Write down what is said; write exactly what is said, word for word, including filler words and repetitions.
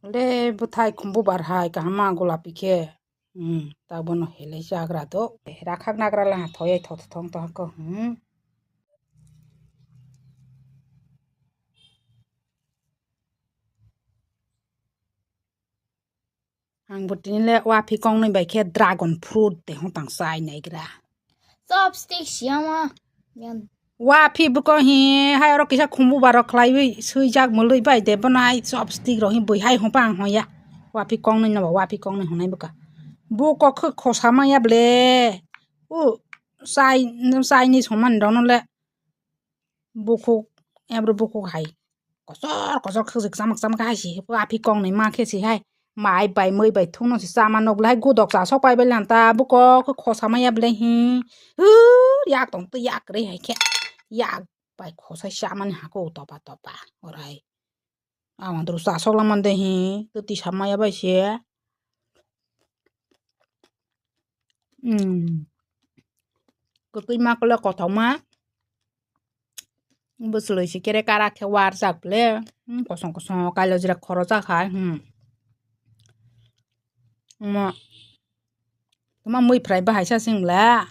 Le bwthai khumbu bar hai kaham ma golapi khe. Hmm, ta bono helai chagra do. Rakhak nagra la thoyai tho thong to hako. Hmm. Ang bo tini le wapi kong nai bai khe dragon fruit de hon tang chai nai gra. Chopstick siyama. Yan. Wapi buko hi hai oro kisa khumbu baro khlaiwi swijak mului bai de bono hai chopstick rok hi bui hai hon pang hon ya. Wapi kong nai no wapi kong nai hon nai buka. Buko khe khosa ma ya ble. U chai, chai ni soman rok no le. Bukhuk, ebro bukhuk hai. Kosor, kosor khwjwk chamak chamak hai si, wapi kong nai ma khe si hai. Mai bai, mui bai thung no si chama nok le hai gudok cha sok pai bai lan ta, buko khe khosa ma ya ble hi. Hur, yak tong tu yak re hai khe. Yak bai khosai chamani hako topa topa, orai. Ang dru sa sok lamande hi, tu ti samaya bai se. Hmm. Kutui ma kole kothok ma. Bwswlwi se kere kara khe war jak ble. Hmm, kosong kosong kailo jira khoro jak hai. Hmm. Ma. Tuma mui fry bahai sa sing la.